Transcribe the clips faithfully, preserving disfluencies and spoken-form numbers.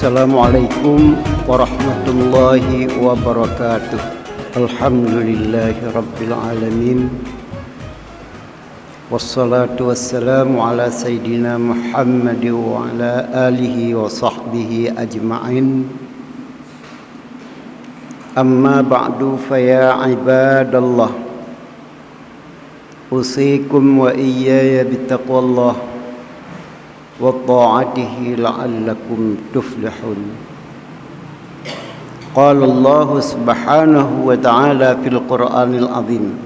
Assalamualaikum warahmatullahi wabarakatuh. Alhamdulillahirabbil alamin. Wassalatu wassalamu ala sayyidina Muhammad wa ala alihi wa sahbihi ajma'in. Amma ba'du, fa ya ibadallah, usikum wa iyyaya bitaqwallah wa ta'atihi la'allakum tuflihun. Qala Allahu subhanahu wa ta'ala fil Qur'anil azim.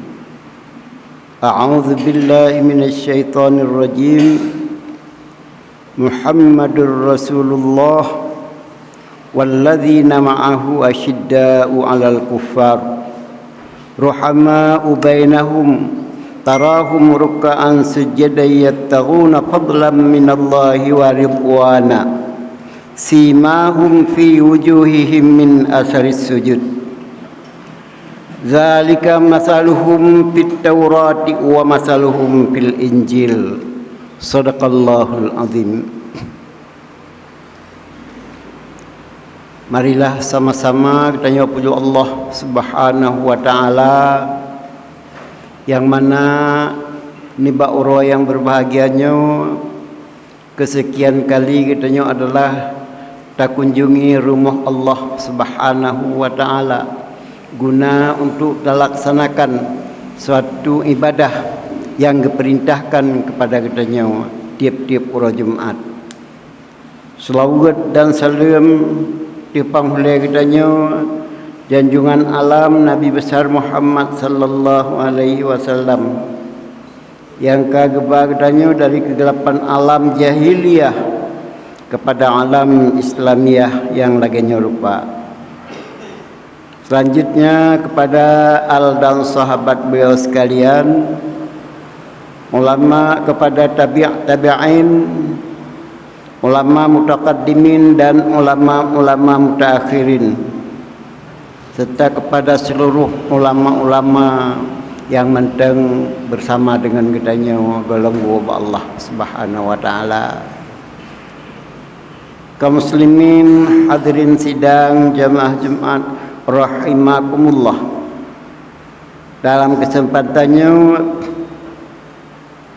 A'udzu billahi minasy syaithanir rajim. Muhammadur Rasulullah walladzina ma'ahu asyidda'u 'alal kuffar ruhama'u bainahum tarahum ruk'an sujjadan yabtaghuna fadlan minallahi wa ridwana simahum fi wujuhihim min asaris sujud. Zalika masaluhum fit Taurati wa masaluhum fil Injil. Sadaqallahul azim. Marilah sama-sama geutanyoe pujoe Allah Subhanahu wa Ta'ala, nyang mana nibak uroe nyang berbahagia nyoe, keusekian kali geutanyoe adalah takunjungi rumoh Allah Subhanahu wa Ta'ala guna untuk talaksanakan suatu ibadah nyang geupeurintahkan keupada geutanyoe tiep-tiep uroe Jumat. Seulaweuet dan saleuem teupanghulée geutanyoe, janjungan alam Nabi Besar Muhammad sallallahu alaihi wasallam, nyang ka geuba geutanyoe dari keugelapan alam jahiliyah keupada alam Islamiyah nyang lagée nyoe rupa. Selanjutnya, kepada al dan sahabat beliau sekalian, ulama, kepada tabi' tabi'in, ulama mutaqaddimin dan ulama-ulama mutaakhirin, serta kepada seluruh ulama-ulama nyang mantong bersama dengan geutanyoe golom geuwoe bak Allah Subhanahu wa Ta'ala. Kaum muslimin, hadirin sidang jamaah Jumat rahimakumullah. Dalam kesempatan nyoe,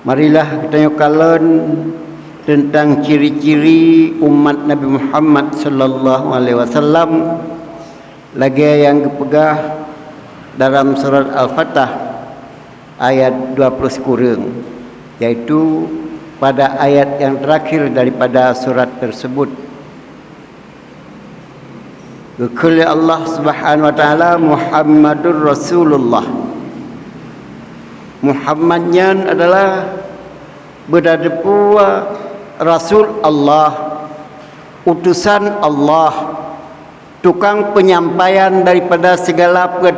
marilah geutanyoe kalon teuntang ciri-ciri umat Nabi Muhammad sallallahu alaihi wasallam, lagée nyang geupeugah dalam surat Al-Fatah ayat dua puluh sikureueng, yaitu pada ayat nyang teurakhir daripada surat tersebut. Geukheun lé Allah Subhanahu wa Ta'ala, "Muhammadur Rasulullah." Muhammad nyan adalah beutateupeu Rasul Allah, utusan Allah, tukang penyampaian daripada segala peue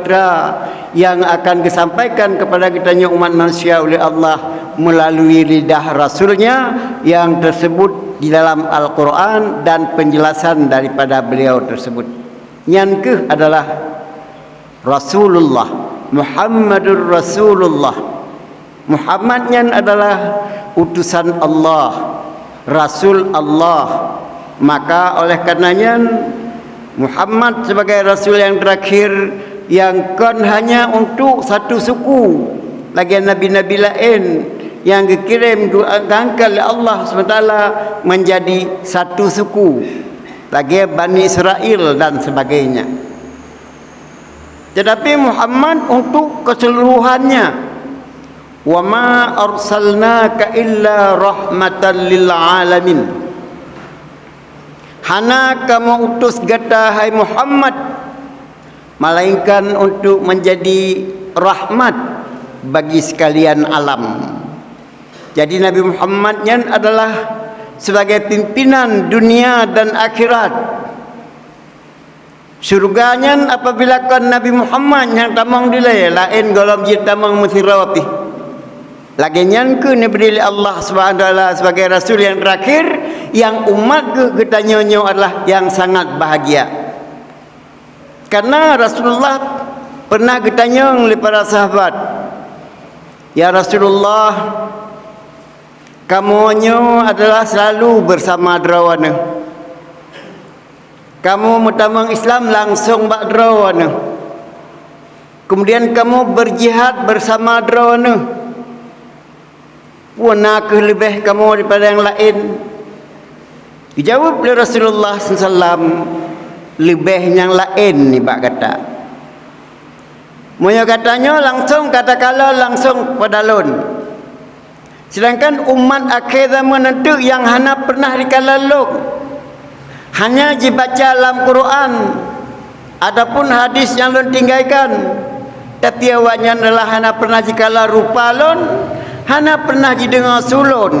nyang akan geusampaikan kepada geutanyoe umat manusia oleh Allah melalui lidah Rasul-Nya nyang tersebut di dalam Al-Quran dan penjelasan daripada beliau tersebut. Nyan kheueh adalah Rasulullah, Muhammadur Rasulullah. Muhammad nyan adalah utusan Allah, rasul Allah. Maka oleh karena nyan, Muhammad sebagai rasul nyang terakhir, nyang kon hanya untuk satu suku, lagée nabi-nabi laén nyang geukirém, geungkat lé Allah subhanahu wa taala menjadi satu suku, lagée Bani Israel dan sebagainya. Tetapi Muhammad untuk keseluruhannya, "Wa ma arsalnaka illa rahmatan lil alamin." Hana kamoe utus gata, hai Muhammad, melainkan untuk menjadi rahmat bagi sekalian alam. Jadi Nabi Muhammad nyan adalah sebagai pimpinan dunia dan akhirat. Syeuruga nyan apabila kon Nabi Muhammad nyang tamong dilée, laén gohlom jeuet tamong meusidroe pih. Lagée nyan kheueh neubri lé Allah Subhanahu wa Taala sebagai rasul nyang terakhir, nyang umat geuh geutanyoe nyoe adalah nyang sangat bahagia. Karena Rasulullah pernah geutanyong lé para sahabat, "Ya Rasulullah, kamoe nyoe adalah selalu bersama droeneuh." Kamoe meutamong Islam langsong bak droeneuh. Kemudian kamoe beujihad beusama droeneuh. Peue na kheueh leubeh kamoe daripada nyang laén? Geujaweueb lé Rasulullah sallallahu alaihi wasallam, "Leubeh nyang laén nibak gata. Meunyoe gata nyoe langsong ka takalon langsong kepada lôn. Sedangkan umat akhé zaman nyan teuk nyang hana pernah jikalon lôn. Hanya jibaca lam Quran ataupun hadis nyang lôn tinggaikan, tapi awaknyan adalah hana pernah jikalon rupa lôn, hana pernah jideungoe su lôn,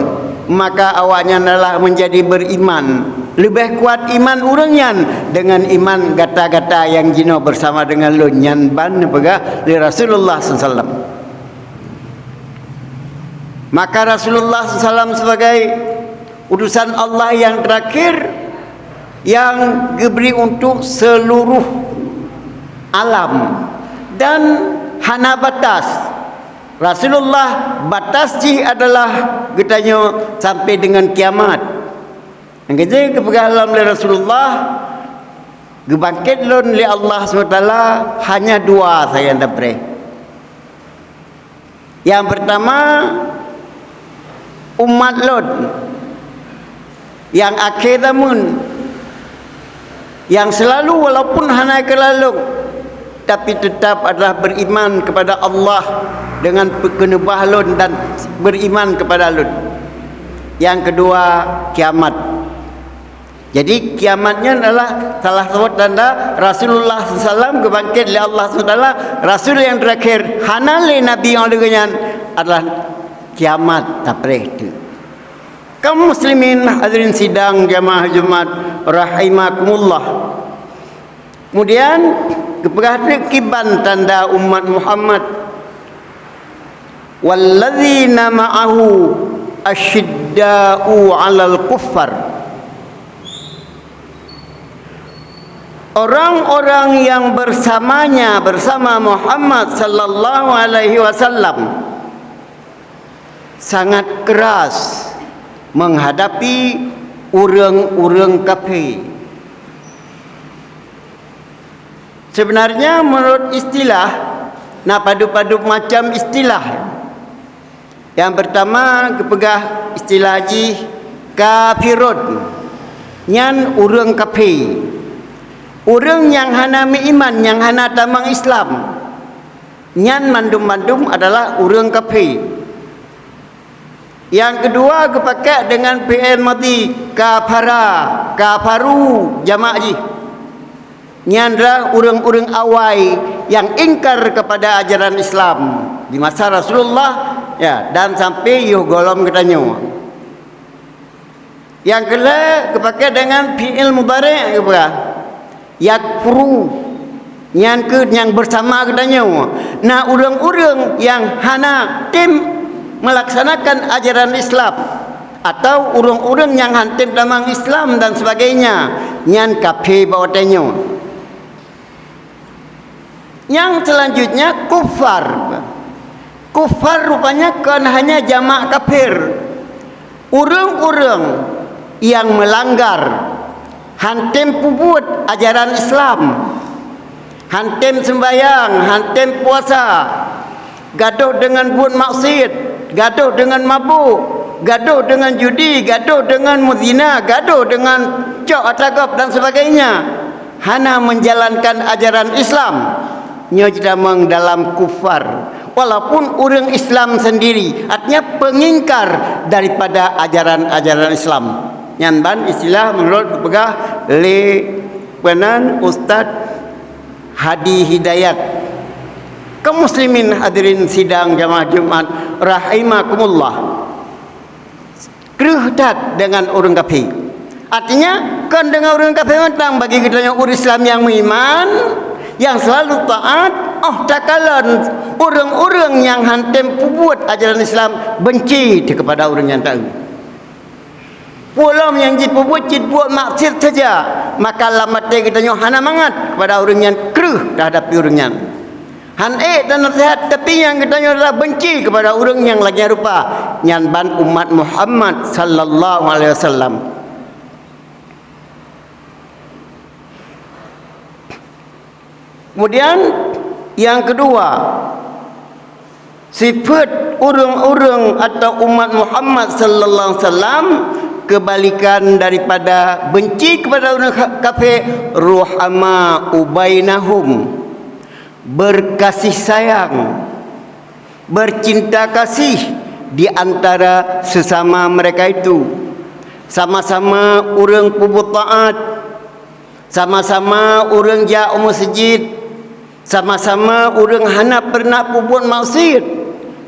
maka awaknyan adalah meunjadi beuriman. Leubeh kuat iman ureuëng nyan deungon iman gata-gata nyang jinoe beusama deungon lôn." Nyan ban neupeugah lé Rasulullah sallallahu alaihi wasallam. Maka Rasulullah sallallahu alaihi wasallam sebagai utusan Allah yang terakhir, yang geubri untuk seluruh alam dan hana batas. Rasulullah batas jih adalah geutanyoe sampai dengan kiamat. Nyang keujeuet geupeugah lom lé Rasulullah, geubangket lôn lé Allah subhanahu wa taala hanya dua sajan tapreh. Nyang pertama, umat lôn nyang akhé zaman, nyang selalu walaupun hana keulalu, tapi tetap adalah beriman kepada Allah dengan peukeunubah lôn dan beriman kepada lôn. Nyang keudua, kiamat. Jadi, kiamat nyan adalah salah satu tanda Rasulullah sallallahu alaihi wasallam geubangket lé Allah subhanahu wa taala, Rasul nyang terakhir, hana lé nabi nyang lagée nyan, adalah kiamat tapreh teuk. Kaum muslimin hadirin sidang jamaah Jumat rahimakumullah. Kemudian, geupeugah teuk kiban tanda umat Muhammad, "Wallazina ma'ahu asyidda'u 'alal kuffar." Orang-orang yang bersamanya, bersama Muhammad sallallahu alaihi wasallam, sangat keras menghadapi ureuëng-ureuëng kafé. Sebenarnya, menurut istilah, na padub-padub macam istilah. Nyang pertama, geupeugah istilah jih kafirun, nyan ureuëng kafé. Ureuëng nyang hana meuiman, nyang hana tamong Islam, nyan mandum-mandum adalah ureuëng kafé. Nyang keudua geupakék deungon fi'il madhi, kafara, kafaru, jamak jih. Nyan adalah ureuëng-ureuëng awai nyang ingkar kepada ajaran Islam di masa Rasulullah, ya, dan sampai yoh gohlom geutanyoe. Nyang keulhée geupakék deungon fi'il mudhari' geupeugah, yakfuru. Nyan kheueh nyang beusama geutanyoe. Na ureuëng-ureuëng nyang hana tem meulaksanakan ajaran Islam, atau ureuëng-ureuëng nyang hana tem tamong Islam dan sebagainya, nyan kafé bak watée nyoe. Nyang selanjutnya kufar. Kufar rupanya kon hanya jamak kafir. Ureuëng-ureuëng nyang meulanggar, han tem peubuet ajaran Islam, han tem seumbahyang, han tem puasa, gadôh deungon buet maksiet, gadôh deungon mabôk, gadôh deungon judi, gadôh deungon meuzina, gadôh deungon cok atra gob dan sebagainya, hana menjalankan ajaran Islam, nyoe jitamong dalam kufar. Walaupun ureuëng Islam sendiri, artinya pengingkar daripada ajaran-ajaran Islam. Nyan ban istilah menurut geupeugah lé peunan Ustaz Hadi Hidayat. Kaum muslimin hadirin sidang jamaah Jumat rahimakumullah. Kreueh that deungon ureuëng kafé. Artinya, kon deungon ureuëng kafé mantong, bagi geutanyoe ureuëng Islam nyang meuiman, nyang selalu taat, óh takalon ureuëng-ureuëng nyang han tem peubuet ajaran Islam, benci teuh keupada ureuëng nyan taeu. Peue lom nyang jipeubuet cit buet maksiet saja, maka lam até geutanyoe hana mangat keupada ureuëng nyan, kreueh teuhadapi ureuëng nyan. Han ék tanaseuhat, tapi nyang geutanyoe adalah benci keupada ureuëng nyang lagée rupa, nyan ban umat Muhammad sallallahu alaihi wasallam. Kemudian, yang kedua, sifat ureuëng-ureuëng atau umat Muhammad sallallahu alaihi wasallam kebalikan daripada benci kepada ureuëng kha-, kafir, ruhama ubainahum, berkasih sayang, bercinta kasih di antara sesama mereka itu. Sama-sama ureuëng peubuet taat, sama-sama ureuëng jak u meuseujid, sama-sama ureuëng hana peureunah peubuet maksiat,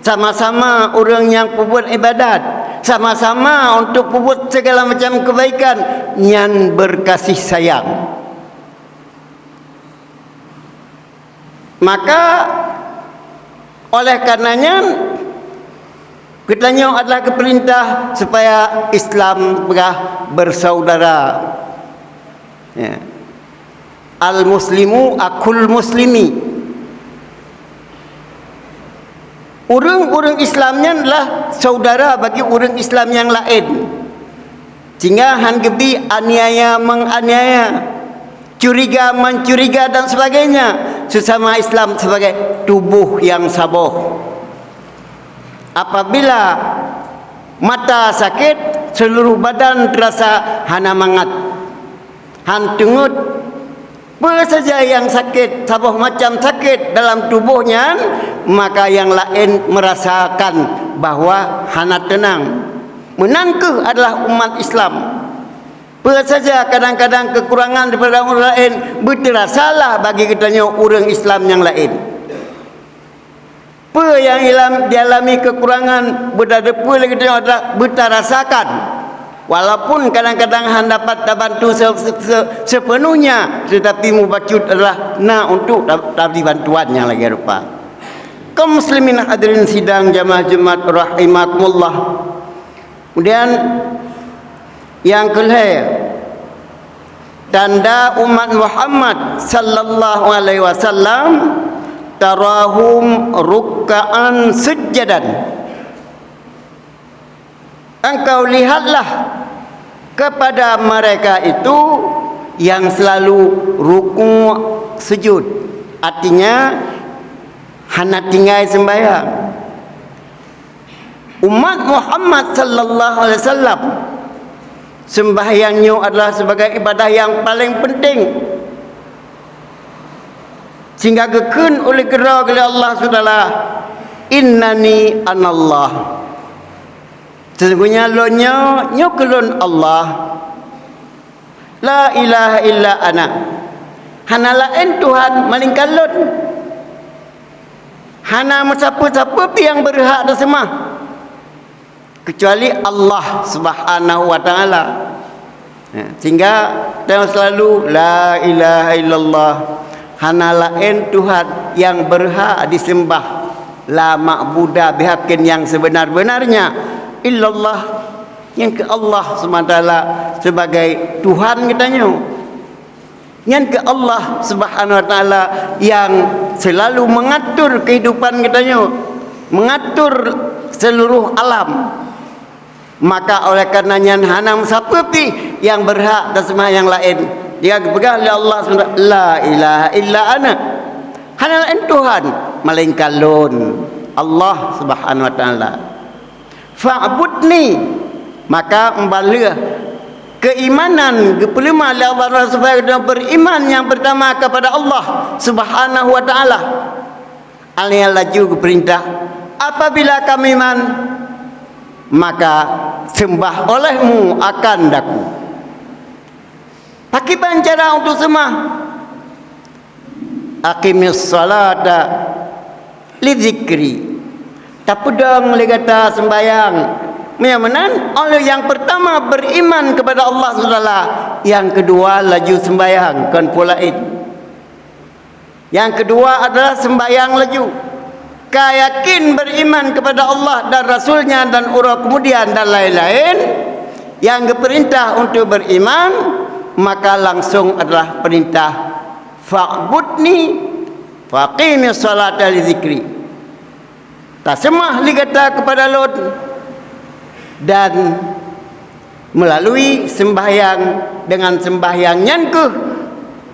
sama-sama ureuëng nyang peubuet ibadat, sama-sama untuk peubuet segala macam kebaikan, nyan berkasih sayang. Maka, oleh karena nyan, geutanyoe adalah geupeurintah supaya Islam peugah bersaudara. Ya. Al-muslimu akul muslimi. Ureuëng-ureuëng Islam nyan adalah saudara bagi ureuëng Islam nyang laén. Sehingga han geubi aniaya menganiaya, curiga mencuriga dan sebagainya, sesama Islam sebagai tubuh yang saboh. Apabila mata sakit, seluruh badan terasa hana mangat, han teungeut. Peue saja nyang sakét, saboh macam sakét dalam tuboh nyan, maka nyang laén meurasakan bahwa hana teunang. Meunan kheueh adalah umat Islam. Peue saja kadang-kadang keukurangan daripada ureuëng laén, beuteurasalah bagi geutanyoe ureuëng Islam nyang laén. Peue nyang ilam-, dialami keukurangan, beutateupeue lé geutanyoe adalah beutarasakan. Walaupun kadang-kadang hana dapat tabantu se-, se-, se-, sepenuhnya, tetapi mubacut adalah na untuk ta-, tabri bantuan nyang lagée rupa. Kaum muslimin hadirin sidang jamaah Jumat rahimakumullah. Kemudian, nyang keulhée, tanda umat Muhammad sallallahu alaihi wasallam, tarahum rukka'an sujjadan. Engkau lihatlah kepada mereka itu yang selalu rukuk sujud, artinya hana tinggai sembahyang. Umat Muhammad sallallahu alaihi wasallam, sembahyang nyoe adalah sebagai ibadah yang paling penting. Sehingga geukheun oleh keudroe lé Allah Subhanahu wa Taala, "Innani anallah." Sesungguhnya lôn nyoe, nyoe keuh lôn Allah. La ilaha illa ana. Hana laén Tuhan melainkan lôn. Hana meusapeue-sapeue pih nyang beureuhak teuseumah keucuali Allah Subhanahu wa Taala. Ya, sehingga tanyoe selalu, "La ilaha illallah." Hana laén Tuhan nyang beureuhak diseumbah, la ma'buda bihaqqin nyang sebenar-benarnya illallah. Nyan keuh Allah Subhanahu wa Taala sebagai Tuhan geutanyoe. Nyan keuh Allah Subhanahu wa Taala nyang selalu mengatur kehidupan geutanyoe, mengatur seluruh alam. Maka oleh karena nyan hana meusapeue pih nyang beurhak taseumah nyang laén. Dia geupeugah lé Allah Subhanahu wa Taala, "La ilaha illa ana." Hana laén Tuhan melainkan lôn, Allah Subhanahu wa Taala. "Fa'budni," maka meubaleueh keimanan geupeuleumah lé Allah Taala supaya geutanyoe beriman nyang pertama kepada Allah Subhanahu wa Taala. Alaihi laju geupeurintah, "Apabila kamu iman, maka sembah olehmu akan daku." Pakriban cara untuk seumah? "Aqimis salata li dzikri." Tapeudong lé gata sembahyang. Meunyoe meunan, oleh nyang pertama beriman kepada Allah Taala, nyang kedua laju sembahyang, kon peue laén. Nyang kedua adalah sembahyang laju. Ka yakin beriman kepada Allah dan Rasul-Nya dan uroe kemudian dan laén-laén, nyang geupeurintah untuk beriman, maka langsung adalah perintah, "Fa'budni, faqimis salata li dzikri." Taseumah lé gata kepada Lôn, dan melalui sembahyang, dengan sembahyang nyan keuh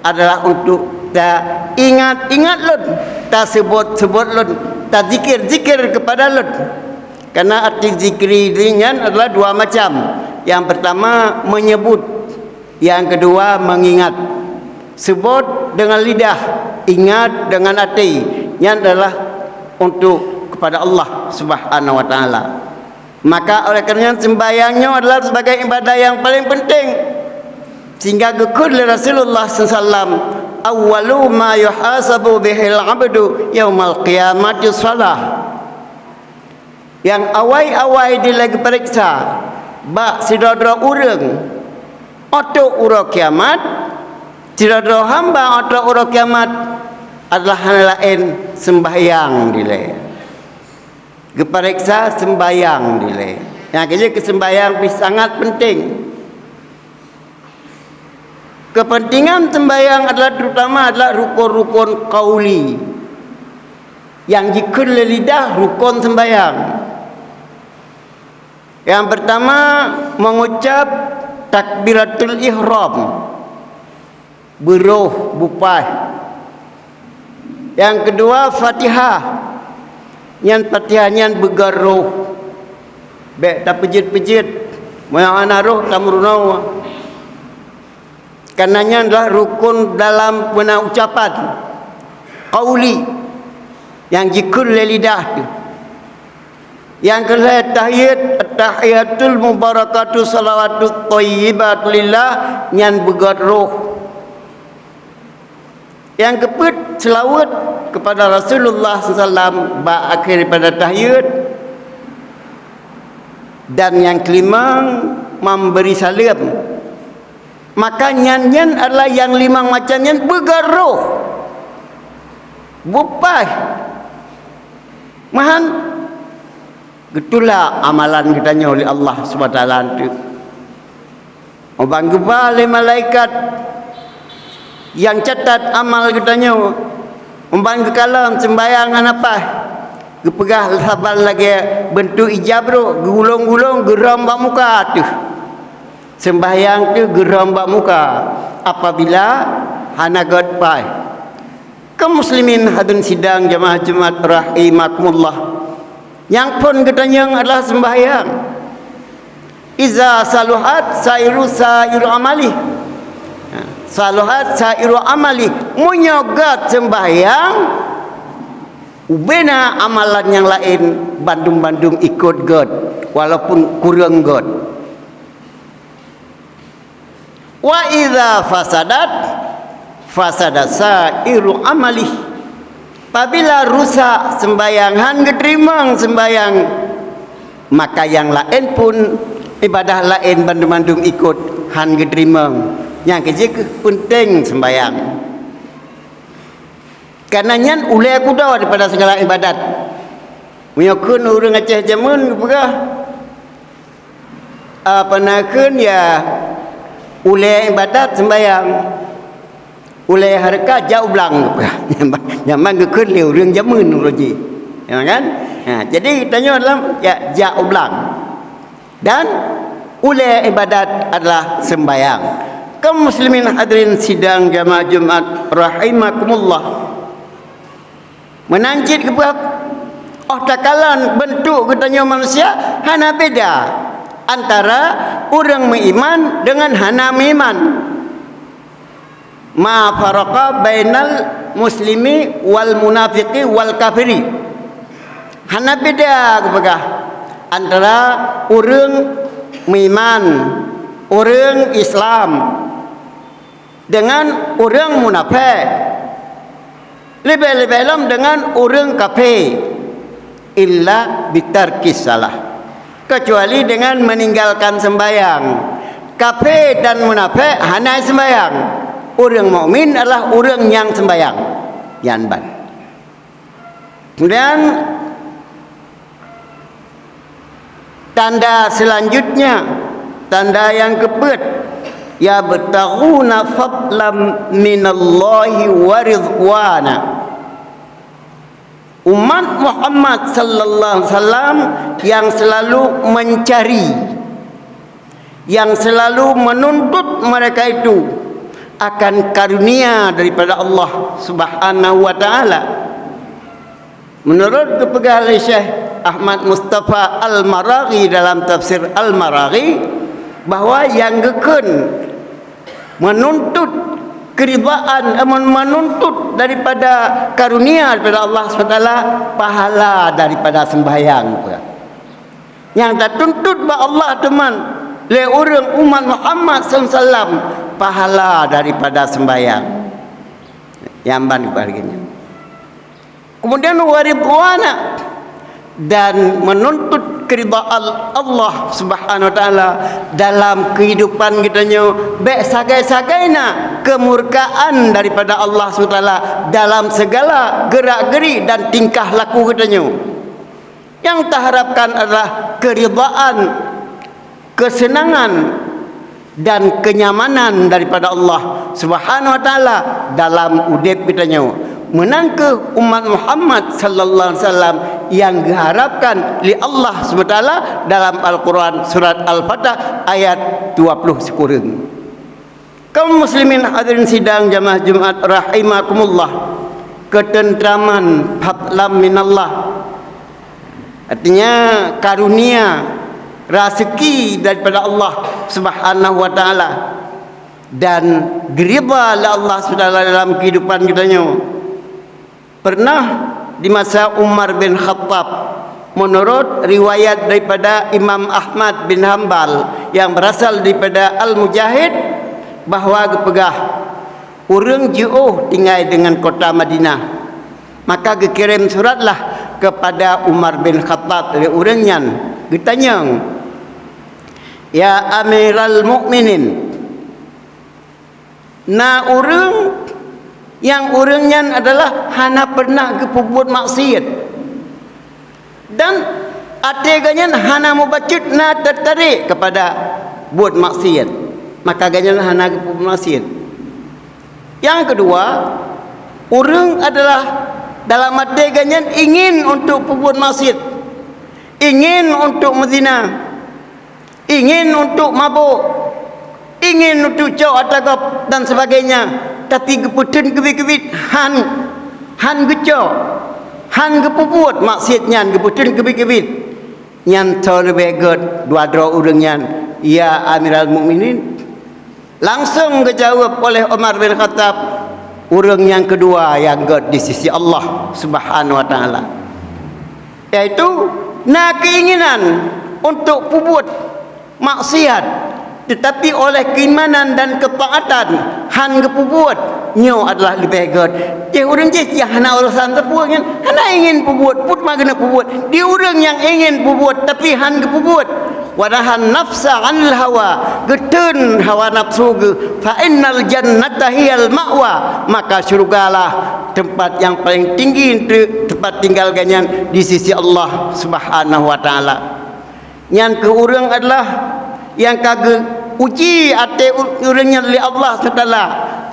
adalah untuk Ta ingat-ingat lôn, ta seubot-seubot lôn, ta zikir-zikir keupada lôn. Karena arti zikri nyan adalah dua macam. Yang pertama menyebut, yang kedua mengingat. Seubot dengan lidah, ingat dengan até. Nyan adalah untuk kepada Allah Subhanahu wa Taala. Maka oleh karenanya sembahyang nyoe adalah sebagai ibadah yang paling penting. Sehingga geukheun lé Rasulullah sallallahu alaihi wasallam, "Awwalu ma yuhasabu bihil abdu yaumal qiyamati shalah." Nyang awai-awai dilée geupareksa bak sidroe-droe ureuëng, ateueh uroe kiamat, sidroe-droe hamba ateueh uroe kiamat adalah hana laén sembahyang dilée. Geupareksa sembahyang dilée. Nyang keujeuet keu sembahyang pih sangat penting. Kepentingan sembahyang adalah terutama adalah rukun-rukun qauli. Nyang jikheun lé lidah rukun sembahyang. Nyang pertama, mengucap takbiratul ihram. Beuroh, bupaih. Nyang keudua, Fatihah. Nyan Fatihah nyan beugét roh. Bék tapeujeuet-peujeuet. Meunyoe hana roh, tameurunoe. Karena nyan adalah rukun dalam peuna ucapan qauli nyang jikheun lé lidah teuh. Nyang keulhée tahiyat, at-tahiyatul mubarakatu salawatut thayyibatu lillah, nyan beugét roh. Nyang keupeuet seulaweuet keupada Rasulullah sallallahu alaihi wasallam bak akhé daripada tahiyat, dan nyang keulimong memberi saleuem. Maka nyan-nyan adalah nyang limong macam nyan beugét roh, bupaih. Meuhan geutulak amalan geutanyoe lé Allah Subhanahu wa Taala teuh. Uban geuba lé malaikat nyang catat amal geutanyoe, uban geukalon sembahyang hana paih, geupeugah saban lagée beuntuk ijab roh, geugulong-gulong geurhom bak muka teuh. Sembahyang teuh geurhom bak muka apabila hana gét paih. Kaum muslimin hadirin sidang jamaah Jumat rahimakumullah. Nyang phon geutanyong adalah sembahyang. Iza saluhat sairu sairu amali. Ha, saluhat sairu amali. Meunyoe gét sembahyang, ubena amalan nyang laén bandum-bandum ikot gét, walaupun kureueng gét. Wa idza fasadat, fasada sairu amalih. Pabila rusak sembahyang, hán geuteurimong sembahyang, maka nyang laén pun ibadah laén bandum-bandum ikot hán geuteurimong. Nyang keujeuet keuh peunteng sembahyang. Karena nyan ulée kudoe daripada segala ibadat. Meunyoe kheun ureuëng Aceh jameun geupeugah, apa na kheun ya, ulée ibadat sembahyang, ulée hareukat jak u blang geupeugah. Nyaman geukheun lé ureuëng jameun uroe jih. Ya kan? Ha, jadi tanyoe dalam ya, jak u blang. Dan ulée ibadat adalah sembahyang. Kaum muslimin hadirin sidang jamaah Jumat rahimakumullah. Meunan cit geupeugah, óh takalon beuntuk geutanyoe manusia hana beda antara ureuëng meuiman deungon hana meuiman. Ma faraqa bainal muslimi wal munafiqi wal kafiri. Hana beda geupeugah antara ureuëng meuiman, ureuëng Islam, deungon ureuëng munafék, leubeh-leubeh lom deungon ureuëng kafé, illa bitarkis salah, keucuali deungon meuninggalkan sembahyang. Kafé dan munafék hana sembahyang. Ureuëng mukmin adalah ureuëng nyang sembahyang. Nyan ban. Kemudian tanda selanjutnya, tanda yang keempat, yabtaghuna fadlan minallahi wa ridwana. Umat Muhammad sallallahu alaihi wasallam yang selalu mencari, yang selalu menuntut mereka itu akan karunia daripada Allah Subhanahu wa Ta'ala. Menurut geupeugah lé Syekh Ahmad Mustafa Al-Maraghi dalam tafsir Al-Maraghi, bahwa nyang geukheun menuntut keridaan, eh, men-, menuntut daripada karunia daripada Allah subhanahu wa taala, pahala daripada sembahyang. Nyang tatuntut bak Allah teuma lé ureuëng umat Muhammad sallallahu alaihi wasallam, pahala daripada sembahyang. Nyang ban ibarat geuh nyan. Kemudian, wa ridwana, dan menuntut keridaan Allah Subhanahu wa Taala dalam kehidupan geutanyoe, bék sagai-sagai na kemurkaan daripada Allah Subhanahu wa Taala dalam segala gerak-gerik dan tingkah laku geutanyoe. Nyang taharapkan adalah keridaan, kesenangan, dan kenyamanan daripada Allah Subhanahu wa Taala dalam udeb geutanyoe. Meunan kheueh umat Muhammad sallallahu alaihi wasallam nyang geuharapkan lé Allah Subhanahu wa Taala dalam Al-Quran, surat Al-Fatah, ayat dua puluh sikureueng. Kaum muslimin hadirin sidang jamaah Jumat rahimakumullah, ketentraman fadlan minallah, artinya karunia, raseuki daripada Allah Subhanahu wa Taala, dan geuridha lé Allah Subhanahu wa Taala dalam kehidupan geutanyoe. Pernah di masa Umar bin Khattab, menurut riwayat daripada Imam Ahmad bin Hambal yang berasal daripada Al-Mujahid, bahwa geupeugah, ureuëng jiôh tinggai deungon kota Madinah. Maka geukirém suratlah kepada Umar bin Khattab lé ureuëng nyan, geutanyong, "Ya Amiral Mukminin, na ureuëng nyang ureuëng nyan adalah hana pernah geupeubuet maksiat, dan até geuh nyan hana mubacut na teutarek kepada buet maksiat, maka geuh nyan hana geupeubuet maksiat. Nyang keudua, ureuëng adalah dalam até geuh nyan ingin untuk peubuet maksiat, ingin untuk meuzina, ingin untuk mabök, ingin untuk cok ata gob dan sebagainya, tapi geupeutheun keubiet-keubiet, han, han geucok, han geupeubuet maksiat nyan, geupeutheun keubiet-keubiet. Nyan soe leubeh gét dua droe ureuëng nyan, ya Amiral Mukminin?" Langsung geujaweueb oleh Umar bin Khattab, ureuëng nyang keudua nyang gét di sisi Allah Subhanahu wa Taala, yaitu na keinginan untuk peubuet maksiat, tetapi oleh keimanan dan ketaatan han geupeubuet, nyoe adalah leubeh gét. Jih ureuëng jih nyang hana urusan teupeu nyan, hana ingin peubuet, put ma geuneuk peubuet. Di ureuëng nyang ingin peubuet tapi han geupeubuet, wa nahan nafsa 'anil hawa, geutheun hawa nafsu geuh, fa innal jannata hiyal ma'wa, maka syeurugalah teumpat nyang paleng tinggi teumpat tinggal geuh nyan di sisi Allah Subhanahu wa Taala. Nyan kheueh ureuëng adalah nyang ka geuuji até u-, ureuëng nyan lé Allah Subhanahu wa Taala.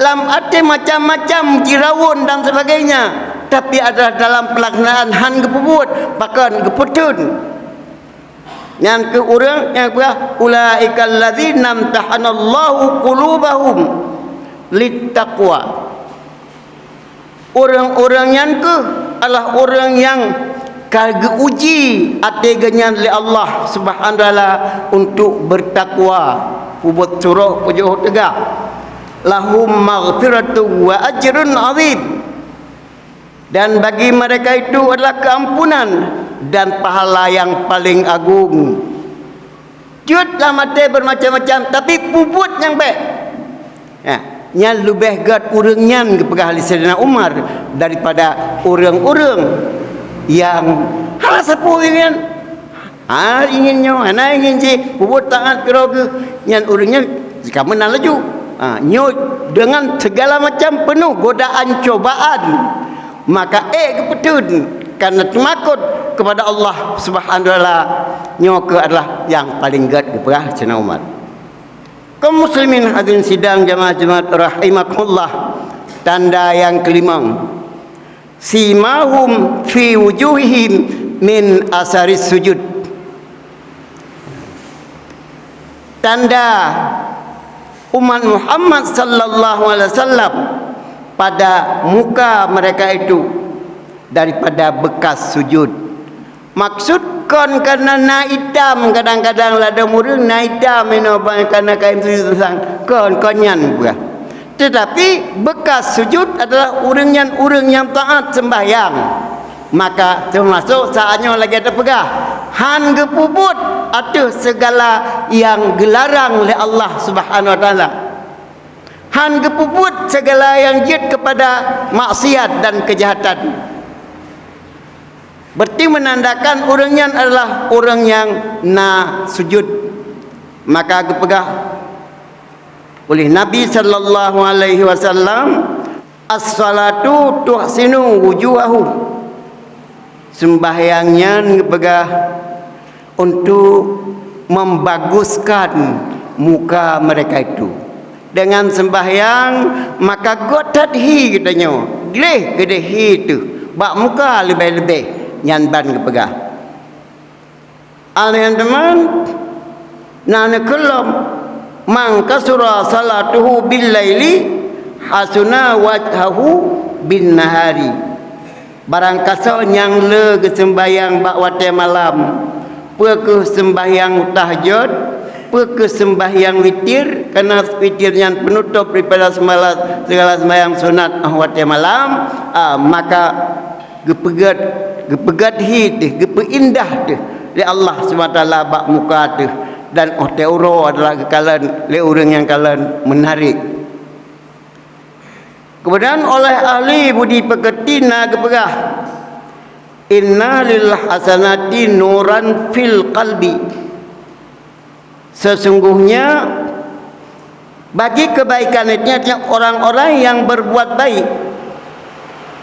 Lam até macam-macam jirawon dan sebagainya, tapi adalah dalam peulaksanaan han geupeubuet, bahkan geupeutheun. Nyan kheueh ureuëng nyang peugah, "Ulaikal ladzina imtahanallahu qulubahum littaqwa." Ureuëng-ureuëng nyan kheueh adalah ureuëng nyang ka geuuji até geuh nyan lé Allah Subhanahu wa Taala untuk beutakwa, peubuet surok, peujiôh teuga. "Lahum maghfiratun wa ajrun azim." Dan bagi mereka itu adalah keampunan dan pahala yang paling agung. Jeuet lam até beumacam-macam, tapi peubuet nyang bék. Ya, nyan leubeh gét ureuëng nyan geupeugah lé Saidina Umar daripada ureuëng-ureuëng nyang hana sapeue nyan. Ha, ingin nyoe, hana ingin jih, peubuet taát keudroe geuh, nyan ureuëng nyan jika meunan laju. Ha, nyoe dengan segala macam penuh godaan cobaan, maka ék geupeutheun, karena teumakot kepada Allah Subhanahu wa Taala, nyoe kheueh adalah nyang paleng gét geupeugah Saidina Umar. Kaum muslimin hadirin sidang jamaah Jumat rahimakumullah, tanda nyang keulimong, simahum fi wujuhihim min asaris sujud. Tanda umat Muhammad sallallahu alaihi wasallam pada muka mereka itu daripada bekas sujud. Maksud kon karena na itam, kadang-kadang ladom ureuëng na itam inoe ban karena kain sujud sang kon, kon nyan buah. Tetapi bekas sujud adalah ureuëng nyan ureuëng nyang taat sembahyang. Maka termasuk saat nyoe lagée teupeugah, han geupeubuet ateueh segala nyang geularang lé Allah Subhanahu wa Taala. Han geupeubuet segala nyang jeuet kepada maksiat dan kejahatan. Berarti menandakan ureuëng nyan adalah ureuëng nyang na sujud. Maka geupeugah oleh Nabi sallallahu alaihi wasallam, "As-salatu tuhsinu wujuhahu." Sembahyang nyan geupeugah untuk membaguskan muka mereka itu. Dengan sembahyang, maka göt that hi geutanyoe, gleh keudeh hi teuh bak muka leubeh-leubeh nyan ban geupeugah. Aleuh nyan teuma na neukeulom, "Man kasura salatuhu bil laili hasuna wajhahu bin nahari." Barang kasoe nyang le geuseumbahyang bak watée malam, peu kheueh seumbahyang tahajud, peu kheueh seumbahyang witir, karena witir nyan peunutôb daripada segala, segala seumbahyang sunat óh watée malam, a, maka geupeugét, geupeugét hi teuh, geupeuindah teuh lé Allah Subhanahu wa Taala bak muka teuh, dan óh tée uroe adalah geukalon lé ureuëng nyang kalon meunarek. Keumudian oleh ahli budi peukeurti na geupeugah, "Inna lil hasanati nuran fil qalbi." Sesungguhnya bagi kebaikan itu orang-orang yang berbuat baik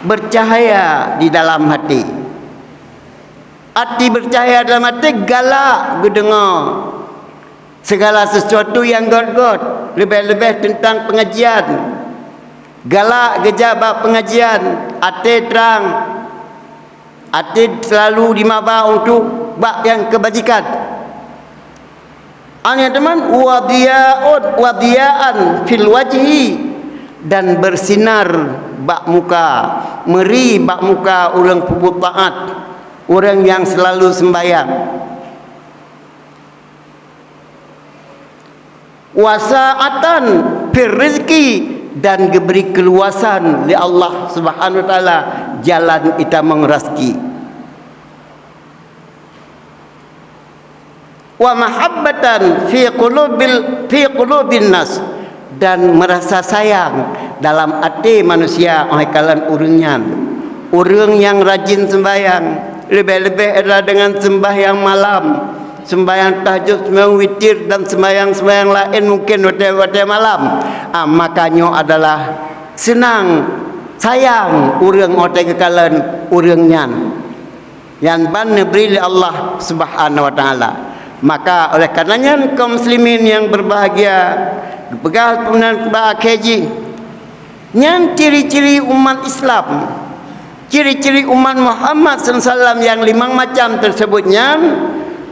bercahaya di dalam hati. Arti bercahaya dalam hati, galak geudeungoe segala sesuatu nyang gét-gét, leubeh-leubeh teuntang pengajian. Galak geujak bak pengajian, até trang, até selalu dimaba untuk bak nyang keubajikan. Nyang teuma, "Wadhiyaun, wadhiyaan fil wajhi," dan bersinar bak muka, meuri bak muka ureuëng peubuet taat, ureuëng nyang selalu seumbahyang. "Wasa'atan fir rizqi," dan geubri keuluasan lé Allah Subhanahu wa Taala jalan itamong raseuki. "Wa mahabbatan fi qulubil, fi qulubin nas," dan merasa sayang dalam até manusia óh kalon ureuëng nyan. Ureuëng nyang rajin seumbahyang, leubeh-leubeh adalah dengan seumbahyang malam, seumbahyang tahajud, seumbahyang witir, dan seumbahyang-seumbahyang laén mungken watée-watée malam, a, maka nyoe adalah seunang, sayang ureuëng óh tée geukalon ureuëng nyan. Nyan ban neubri lé Allah Subhanahu wa Taala. Maka oleh karena nyan, kaum muslimin nyang berbahagia, geupeugah keunan bak akhé jih, nyan ciri-ciri umat Islam, ciri-ciri umat Muhammad sallallahu alaihi wasallam nyang limong macam tersebut nyan,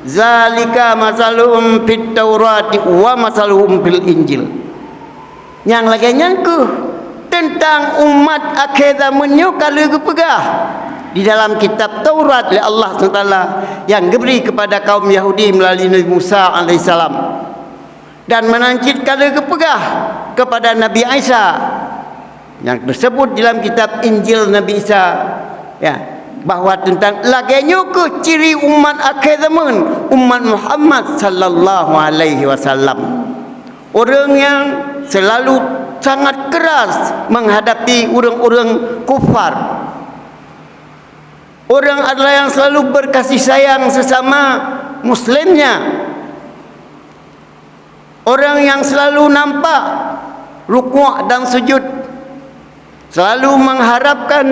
"Zalika masaluhum fit Taurati wa masaluhum fil Injil." Nyang lagée nyan kheueh teuntang umat akhé zaman nyoe ka lheueh geupeugah di dalam kitab Taurat lé Allah Subhanahu wa Taala nyang geubri keupada kaum Yahudi meulalu Nabi Musa alaihissalam. Dan meunan cit ka lheueh geupeugah keupada Nabi Isa nyang teuseubut di dalam kitab Injil Nabi Isa, ya, bahwa teuntang lagée nyoe kheueh ciri umat akhé zaman, umat Muhammad sallallahu alaihi wasallam. Ureuëng nyang selalu sangat keras menghadapi ureuëng-ureuëng kufar. Ureuëng adalah yang selalu berkasih sayang sesama muslimnya. Ureuëng nyang selalu nampak rukuk dan sujud, selalu mengharapkan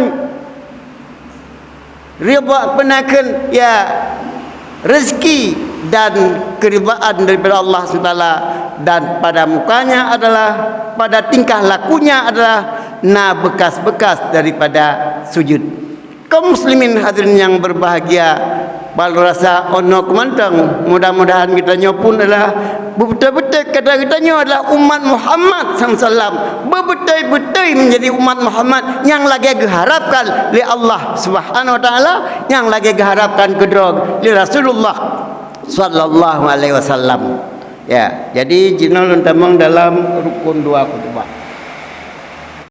ridha, peunakeuet, ya, rezeki dan keridhaan daripada Allah Subhanahu wa Taala, dan pada mukanya adalah, pada tingkah lakunya adalah na bekas-bekas daripada sujud. Kaum muslimin hadirin yang berbahagia, bak lôn rasa 'oh noe keumantong, mudah-mudahan geutanyoe pun adalah Beutôi-beutôi kata geutanyoe adalah umat Muhammad sallallahu alaihi wasallam. Beutôi-beutôi menjadi umat Muhammad nyang lagée geuharapkan lé Allah Subhanahu wa Taala, nyang lagée geuharapkan keudroe lé Rasulullah sallallahu alaihi wasallam. Ya, jadi jinoe lôn tamong dalam rukun dua khutbah.